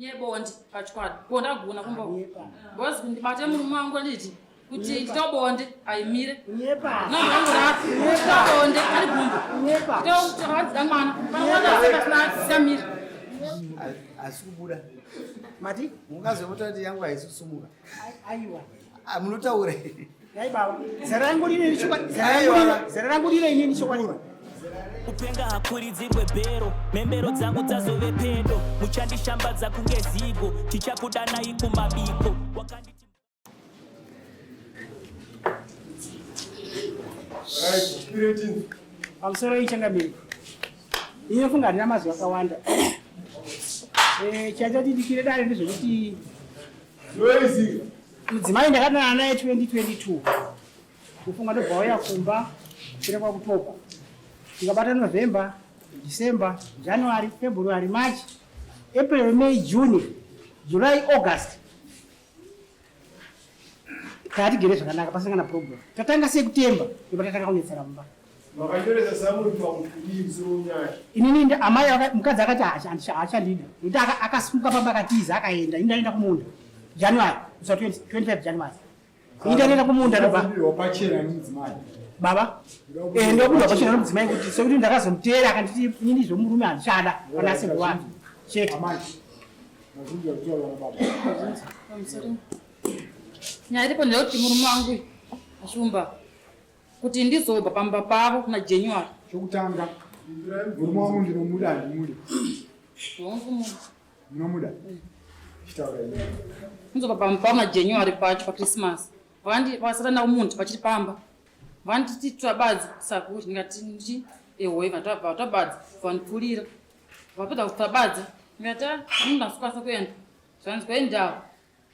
Nyebonde pachokwadi bonde agona kumba because ndibate murume wangu anditi kuti nditobonde aimire nonangorati ari gumbo titoranzida mwana panoasamire asi kubuda mati mungazomuta kuti yangu haisi kusumuka aiwa ah, munotaura Dai baba, zera rangu rine chokwadi, zera rangu rine inini chokwadi. Kupenga hakuridzirwe bhero, mhembero dzangu dzazove pedo, muchandishambadza kunge zigo, tichakudanai kumabiko. Wakanditi Pamusoro iyi changamire. Ini funga handina mazwi akawanda. Eh, chaita kuti ndikire dare ndezvekuti Mudzimai ndakadanana naye 2022 kufunga ndobva wauya kumba kuchira kwakutopa ndikabata November, December, January, February, March, April, May, June, July, August tatigere zvakanaka pasina kana problem. Tatanga September ndobva tatanga kunetsana mumba. Makanyoresa samuri pakudii musoro wenyaya? Inini ndi amai mukadzi akati haachandida nekuti akasimuka pamba akatiza akaenda ini ndaenda kumunda January so 25 January ini ndaenda kumunda ndobva pachena nemudzimai baba eh ndobuda pachena nemudzimai kuti sekuti ndakazomuteera akanditi inini zvemurume handichada kana asiri wani chete. Amai mazvinzwa kutaura nababa. Nyaya iripo ndeyekuti murume wangu ashumba kuti ndizobva pamba pavo kuna January. Chokutanga murume wangu ndinomuda handimudi. Munomuda? Chitaura ini. Ndizobva pamba pavo na January pacho pa Christmas. Vandi vasatana umuntu vachiri pamba. Vanditi twabadza sakuri ndikati ndi ehoe vatwabva twabadza vandipfurira. Vapedza kutwabadza ndikati ah ndingasukwanisa kuenda. Zvanzi kuendawo.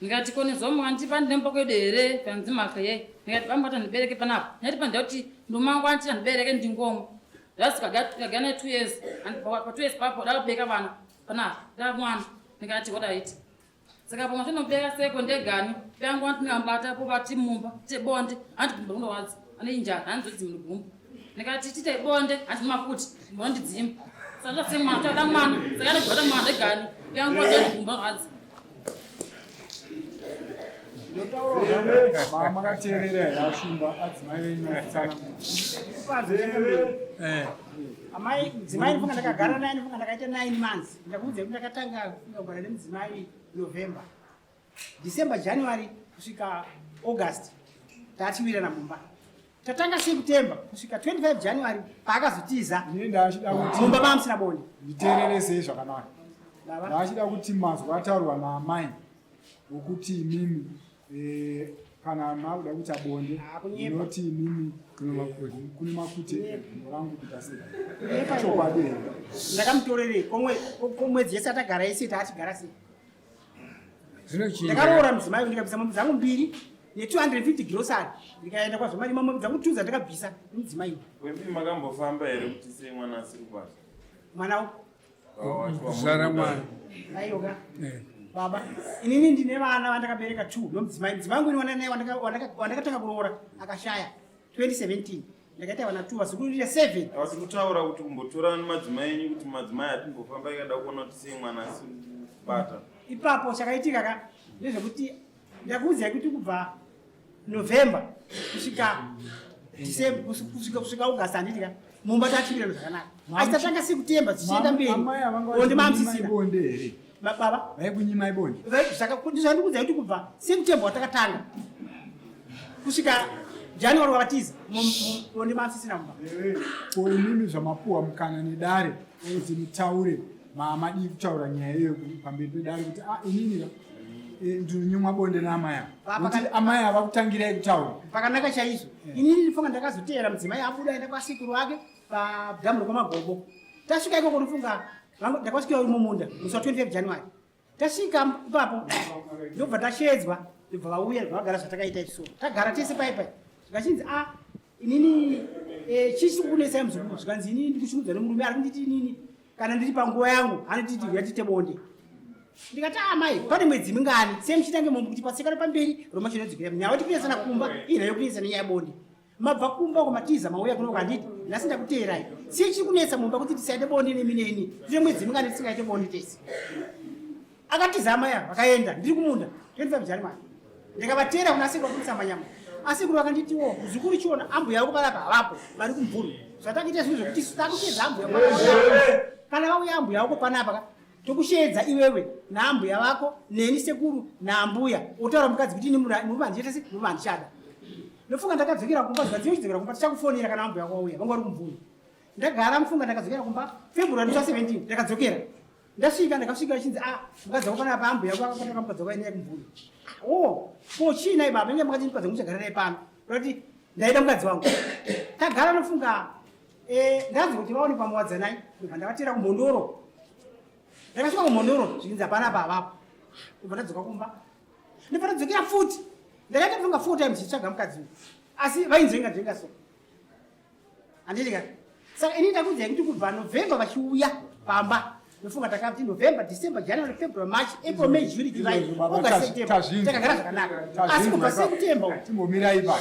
Ndikati ko nezomo andipa ndemba kwedu here zvanzi mhaka yei ndikati bamba kuti andibereke panapa ndati pandida kuti ndume wangu anditi andibereke ndingomo just kagana two years pa two years papo da kubeka vana panapa da mwana ndikati what aiti saka pamwe chinobeka seko ndegani yangu andinambata po vati mumba tite bonde andi gumbo rindowadza ane injara handizodzimi gumbo ndikati tite bonde handi mafuti mbondidzima saka semwana toda mwana saka ndogota mwana ndegani yangu anditi gumbo rindowadza Makateerera here ashumba adzimai venyu vachitsanangura? Eh. Amai mudzimai ndifunga ndakagara naye ndifunga ndakaita 9 months. Ndakuudza kuti ndakatanga kugara nemudzimai November. December, January kusvika August tatiwirana mumba. Tatanga September kusvika 25 January paakazotiza. Ini ndachida kuti mumba mamusina bonde. Nditeereresei zvakanaka. Ndachida kuti mazwi ataurwa naamai wokuti imimi eh, kana makuda kuita bonde ndinoti imimi kune makute gumbo rangu kuita sei chokwadi here ndakamutorerei komwedzi yese atagara yese taachigara sei ndakaroora mudzimai ndikabvisa mombe dzangu mbiri ne250 grocery ndikaenda kwazvomarima mombe dzangu two dzandakabvisa nemudzimai wembi makambofamba here kuti sei mwana asiri kubasa mwana kuzvara mwana aiyoka eh. baba inini ndine vana vandakabereka two nomudzimai mudzimai wangu ini wandanaye wandakatanga kuroora akashaya 2017 ndakaita vana two vazukuru ndine seven asi kutaura kuti kumbotora madzimai enyu kuti madzimai atimbofamba ikada kuona kuti sei mwana asiri kubata ipapo chakaitika ka ndezvekuti ndakuudzai kuti kubva November kusvika December kusvika kusvika August handiti ka mumba tachibirana zvakanaka asi tatanga September dzichienda mberi bonde mamusisina bonde here baba vaikunyimai bonde zvandikuudza kuti kubva September watakatanga kusvika January wakatiza bonde mamusisina mumba ko imimi zvamapuwa mukana nedare kuti mutaure mamadii kutaura nyaya iyoyo pamberi pedare kuti ah inini ka eh, ndinonyimwa bonde naamai ava nokuti amai ava kutangirai kutaura pakanaka chaizvo eh. inini ndifunga ndakazoteera mudzimai abuda aenda kwasekuru wake padhamu rekwamagobo tasvika ikoko ndifunga ndakasvika uri mumunda musi wa 25 january tasvika ipapo ndobva tasheedzwa ndobva vauya ndobva vagara zvatakaita isu tagara tese pai pai zvikachinzi a ah, inini eh, chii chiri kukunetsai muzukuru zvikanzi inini ndikushungudzwa nemurume ari kunditi inini kana ndiri panguva yangu anotiti uya tiite bonde ndikati amai ah, pane mwedzi mingani sei muchitange mombe kuti patsekano pamberi roma chinodzikira nyaya tikunetsana kumba ina yokunetsana nyaya yebonde mabva kumba uko matiza mauya kuno kanditi nhasi ndakuteerai sei chiri kunetsa mumba kuti tisaite bonde nemi neni tine mwedzi mingani tisingaite bonde tese Akatiza amai ava vakaenda, ndiri kumunda 25 January. Ndikavateera kuna sekuru kumusamba nyama. Asekuru vakanditiwo muzukuru chiona ambuya vako panapa havapo vari kumvuru. Zvatakuita zvinhu zvekuti isu takusheedza ambuya kana vauya ambuya vako panapa ka tokusheedza iwewe naambuya vako neni sekuru naambuya wotaura mukadzi kuti ini murume handichaita se murume handichada. Ndofunga ndakadzokera kumba zvikanzi iwe chidzokera kumba tichakufonera kana ambuya vako vauya vanga vari kumvuru. Ndagara mufunga ndakadzokera kumba February 17 ndakadzokera. Ndasvika ndakasvika chinzi ah mukadzi wako panapa ambuya wako akataka mukadzi wako aine kumvura. Oh, ko chii nhai baba inge makati mukadzi wangu muchagara naye pano. Ndati ndaida mukadzi wangu. Tagara nofunga eh ndanzi kuti vaone pamuwadzanai ndobva ndavatera kumhondoro. Ndakasvika kumhondoro zvinzi hapana apa avapo. Ndobva ndadzoka kumba. Ndobva ndadzokera futi. Ndakaita kufunga 4 times ndichitsvaga mukadzi uyu. Asi vainzvenga nzvenga so. Handiti ka? Saka ini ndakuudzai kuti kubva November vachiuya pamba ndofunga takati November, December, January, February, March, April, May, June, July, August, September. Takagara zvakanaka. Asi kubva September timbomirai pa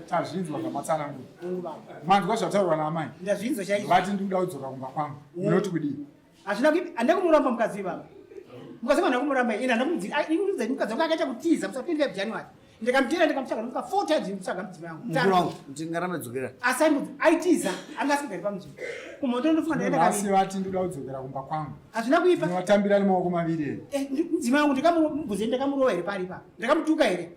tazvinzwa zvamatsanangura. Manzwa zvataurwa naamai. Ndazvinzwa chaizvo. Vati ndikuda kudzoka kumba kwangu. Munoti kudii? Hazvina kuipa, handina kumuramba mukadzi ivava. Mukadzi wangu handina kumuramba ini handina kumudzira. Ini kumudzira mukadzi wangu akaita kutiza musi wa 25 January. Ndikamuteera ndikamutsvaga ndomuka 4 times ndikutsvaga mudzimai wangu. Mukuru wangu, ndingaramba dzokera. Asi aitiza, anga asingagari pamudzimai. Kumhondo ndofunga ndaenda kaviri. Nhasi vati ndikuda kudzokera kumba kwangu. Hazvina kuipa. Ndinovatambira nemaoko maviri here? Eh, mudzimai wangu ndikamubvunza ndakamurova here pari ipapo? Ndakamutuka here?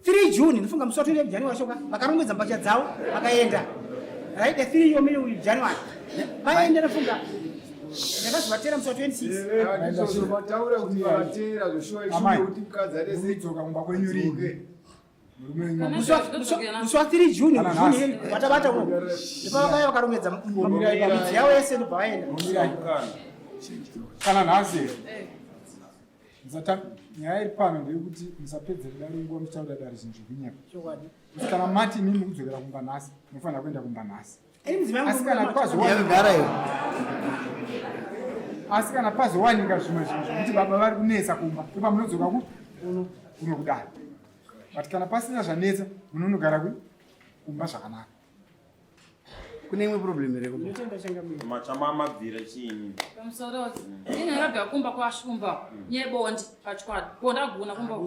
3 June ndofunga musi wa 25 January shoka vakarongedza mbatya dzavo vakaenda. Right, the 3 yo mini January. Vaenda ndofunga ndakazovatera musi wa 26. Vataura kuti vateera zveshuwa Amai, ishuwa kuti mukadzi ade sei kudzoka kumba kwenyu rini? Murume wenyu Musi wa- musi wa 3 June Kana June nhasi. yei vatabata uno. Ndopavakauya vakarongedza midzi yavo yese ndobva vaenda. Mirai. Kana nhasi here? Nyaya iri pano ndeyekuti musapedzere dare nguva muchitaura dare zvinhu zvekunyepa. Chokwadi. Kuti kana mati imimi mukudzokera kumba nhasi, munofanira kuenda kumba nhasi. Ini mudzimai wangu Asi kana murume pazowanika Yakagara iyo. Asi kana pazowanika zvimwe zvinhu zvekuti baba vari kunetsa kumba, ndopa munodzoka ku kuno kudare. But kana pasina zvanetsa, munonogara kumba zvakanaka. Kune imwe problem here kumba? Ndinotenda changamire. Machama mabvira chiini? Pamusoro ini ndakabva kumba kwashumba nyebonde pachikwadi bonde agona kumba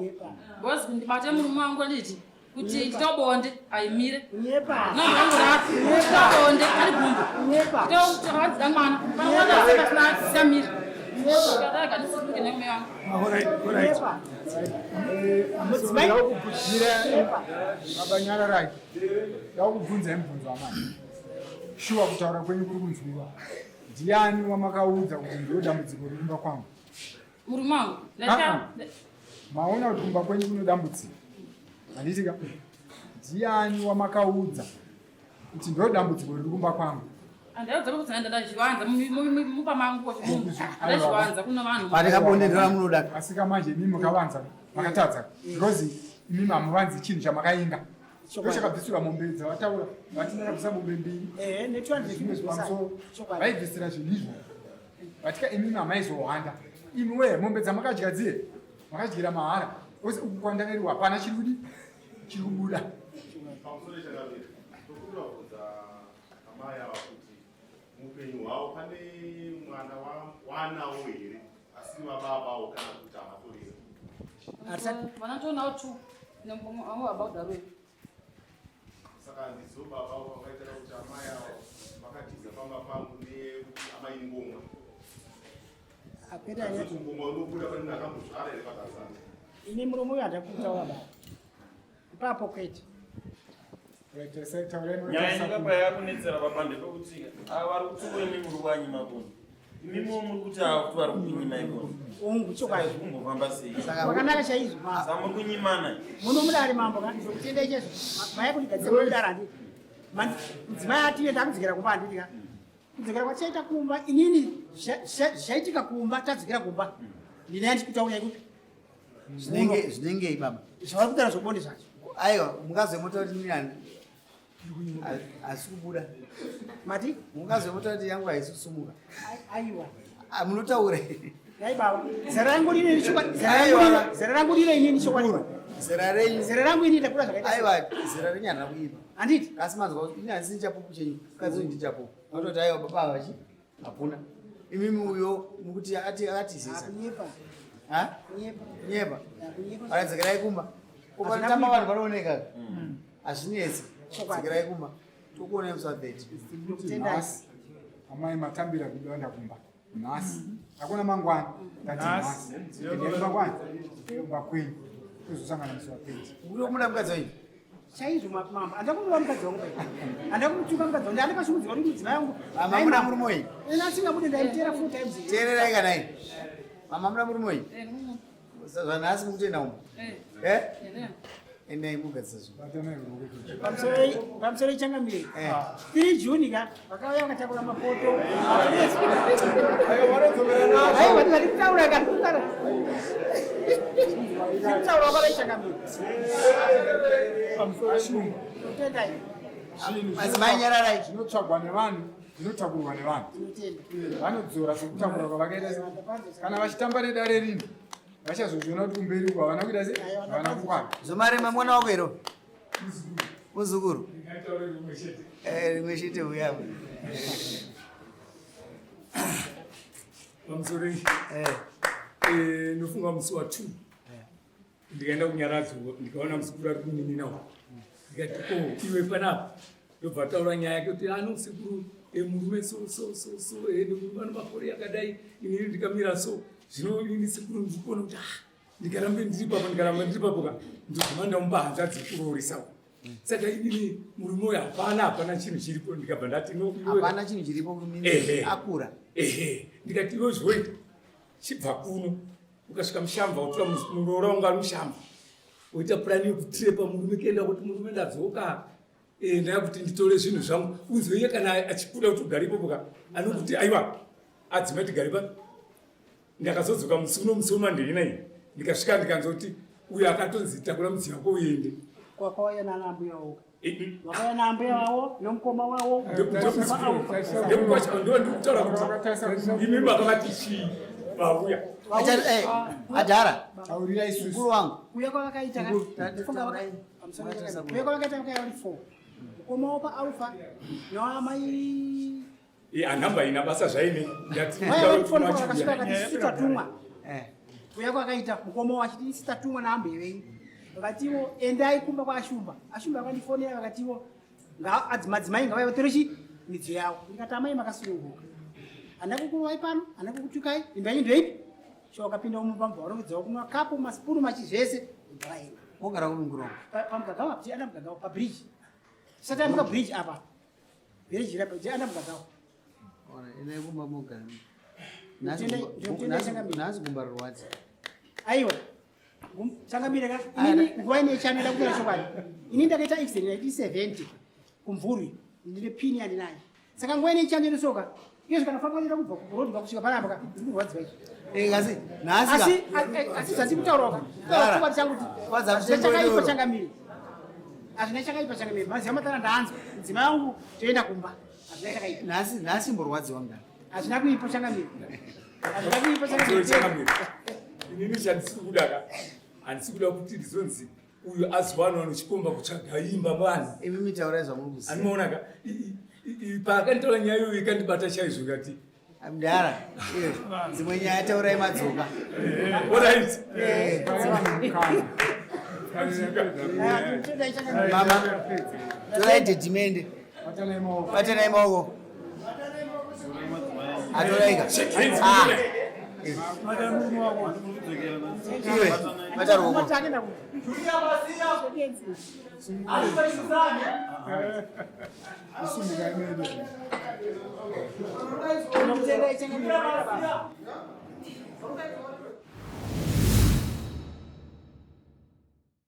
because ndibate murume wangu anditi kuti nditobonde aimire Kunyepa. nangorati nditobonde ari gumbo Kunyepa. nditowanzida mwana panoasamire kadaganisikuke nemume wangu Kunyepa. Mudzimai. Ndakubvunzira baba nyararai. Ndakubvunzai mubvunzo wamai. Shuwa kutaura kwenyu kuri kunzwiwa. Ndiani wamakaudza kuti ndiro dambudziko riri kumba kwangu? murume wangu Ah, Maona kuti kumba kwenyu kune dambudziko. Handiti ka? Ndiani wamakaudza kuti ndiro dambudziko riri kumba kwangu? andaudza kuti ndazvivanza mumba mangu ndazvivanza kuna vanhu Pari kabonde ndiro ramunoda. Asi ka manje imimi mukavanza makatadza because imimi hamuvanzi chinhu chamakainga. Ndochakabvisirwa mombe dzavataura vati ndakabvisa mombe mbiri. Eh, ne 200 zvimwe zvipamusoro Chokwadi. vaibvisira zvinhu izvo vatika imimi hamaizohwanda imi wee mombe dzamakadya dziye makadyira mahara ose uku kwandakairiwa hapana chiri kudi chiri kubuda Pamusoro changamire, tokumbira kubvunza amai ava kuti muupenyu hwavo pane mwana waanawo here asiri vababawo kana kuti havatorina. vanatonawo two avo abaudaroi Saka handizivo baba avo vakaitira kuti amai ava vakatiza pamba pangu neyekuti amai ngomwa. Apeta Asi ngomwa unobuda pane munhu akambozvara here pakazara. Ini murume uyu handakutaura baba. Ipapo kwete. Nyaya inenge yakunetsera baba ndepekuti ava vari kuti imi muri kuanyima kuno. Imimiwo muri kuti ava kuti vari kukunyima ikona. Ungu chokwadi. Kumbofamba sei? Wakanaka chaizvo. Saka muri kunyimana. Muno mudare mambo ka ndokutenda ichezvo. Maya kundigadzira mudare handiti. Mudzimai atiye ndakudzokera kumba handiti ka. Kudzokera kwachaita kumba inini zvaitika kumba tadzokera kumba. Ndini andikutaura ikupi. Zvinenge zvinenge baba. Zvavari kutaura zvobonde zvacho. Aiwa, mungazomota kuti nini asi kubuda. Mati? Mungazomota kuti yangu haisi kusumuka. Aiwa. Ah, munotaura. Dai baba. Zera rangu rine chokwadi. Zera rangu rine inini chokwadi. Zera renyu. Zera rangu inini ndakura zvakaita. Aiwa, zera renyu harina kuipa. Handiti? Asi manzwa kuti ini handisi chapupu chenyu. Mukadzi uyu ndichapupu. Vanototi aiwa baba ava chi? Hakuna. Imimi uyo mukuti ati akatizisa. Akunyepa. Kunyepa. Ara dzokerai kumba. Upanotamba vanhu panooneka. Hazvinetsi. Dzokerai kumba. Tokuonai musi wa 30. Nhasi amai matambira kuenda kumba. Nhasi. Hakuna mangwana. Ndati nhasi. Endai kumba kwani? Kumba kwenyu. Tozosangana musi wa 30. Uri kumuda mukadzi wenyu? Chaizvo mambo, handina kumurova mukadzi wangu pai. Handina kumutuka mukadzi wangu, ndane pashimudzwa kuti mudzimai wangu. Mama muna murume wenyu? Ena asingamude ndaimuteera four times. Teererai kana ini. Mama muna murume wenyu? Eh, muno. Zvanhasi mukutoenda umu. Eh. Eh? Eh. Endai mugadzisa zvinhu. Batanai ruoko. Pamusoro ichangamire. Eh. 3 June ka vakauya vakatakura mapoto. Aiwa, vanodzokera nazvo. Aiwa, ndiri kutaura ka, ndiri kutaura. Ndiri kutaura kwava ichangamire. Ashumba. Tendai. Madzimai nyararai. Zvinotsvagwa nevanhu, zvinotakurwa nevanhu. Tinotenda. Vanodzora sekutakura kwavakaita se. Kana vachitamba nedare rino, vachazozviona kuti kumberi uko havana kuita se, havana kukwana. Zomarema mwana wako here? Muzukuru. Eh, rimwe chete uya. Pamusoro Eh. Nofunga musi wa 2 ndikaenda kunyaradzo ndikaona muzukuru ari kuninina uko, ndikati o iwe panapa, ndobva taura nyaya yake kuti ano sekuru, murume so so so so, murume ano makore akadai, inini ndikamira so. Zvino inini sekuru ndikuona kuti ndikarambe ndiri papo, ndikaramba ndiri papo ka ndoguma ndamupa hanzvadzi kurooresa uko. Saka inini murume uyu hapana chinhu chiripo. Ndikabva ndati no, iwe- Hapana chinhu chiripo kumini Ehe. akura. Ehe, ndikati iwe zvoita chibva kuno ukasvika mushamba utora muroora wangu ari mushamba, woita purani yekutirepa murume kuenda kuti murume ndadzoka, ndaya kuti nditore zvinhu zvangu. Unzwe iye kana achikuda kuti ugare ipopo ka anokuti aiwa adzimai tigare pa. Ndakazodzoka musi uno musi wemandeina iyi ndikasvika ndikanzwa kuti uyo akatonzi takura mudziyo wako uende. Kwakauya nana ambuya wavo. Vakauya naambuya vavo nomukoma wavo. Ndo ndikutaura kuti imi makavati chii vauya. Adhara. Taurira isusu. Mukuru wangu. Kuuya kwavakaita ka, ndafunga kuuya kwavakaita vakauya vari 4. Mukoma wavo paAlpha naamai Anhamba ina basa zvaine. Ndati vaya vari 4 vakasvika vakati isu tatumwa. Eh. Kuuya kwakaita mukoma wavo achiti isu tatumwa naambuya venyu. Vakatiwo endai kumba kwaAshumba. Ashumba vakandifonera vakatiwo madzimai ngavauye vatore chi midziyo yavo. Ndikati amai makasununguka. Handina kukurovai pano, handina kukutukai, imba yenyu ndoipi? Sho wakapinda mumba mubva warongedzawo kunwa kapu, masipunu, machi zvese, imba vaenda. Wogara kupi mukuru wangu? Pamugagawa, ana Mugagawa, pabridge. Tisati ambuka bridge apa. Bridge rapa, ana Mugagawa. Ora, endai kumba mogara. Ndinotenda changamire. Nhasi gumba rorwadza. Aiwa. Changamire ka, inini nguva ine chanoda kutaura chokwadi. Inini ndakaita accident 1970 kuMvurwi, ndine pini yandinayo. Saka nguva ine chando inosoka. Iyo kana famba ndinoda kubva kuroad kusvika panapa ka, ndiri kurwadziwa izvi. Kasi nhasi ka. Asi zvandiri kutaura ka. Dara. Chokwadi changu kuti Kwanza hazvina mutengo chakaipa wedoro. changamire. Hazvina chakaipa changamire. Maziva matara ndaanzwa. Mudzimai wangu toenda kumba. Hazvina chakaipa. Nhasi nhasi mborwadziwa mudhara. Hazvina kuipa changamire. Hazvina kuipa Pamusoro changamire. changamire. Inini chandisiri kuda ka, handisi kuda kuti ndizonzi uyu azowanwa nochikomba kutsvaga imba vanhu. Imi mitaurai zvamuri kuziva. Anoona ka, paakanditaura nyaya iyoyo ikandibata chaizvo kati. Mudhara, iwe, dzimwe nyaya taurai madzoka. Alright. Mama, torai dhedhimende. Batanai maoko. Atoraika. Ah. Iwe, bata ruoko. Isumuka imene.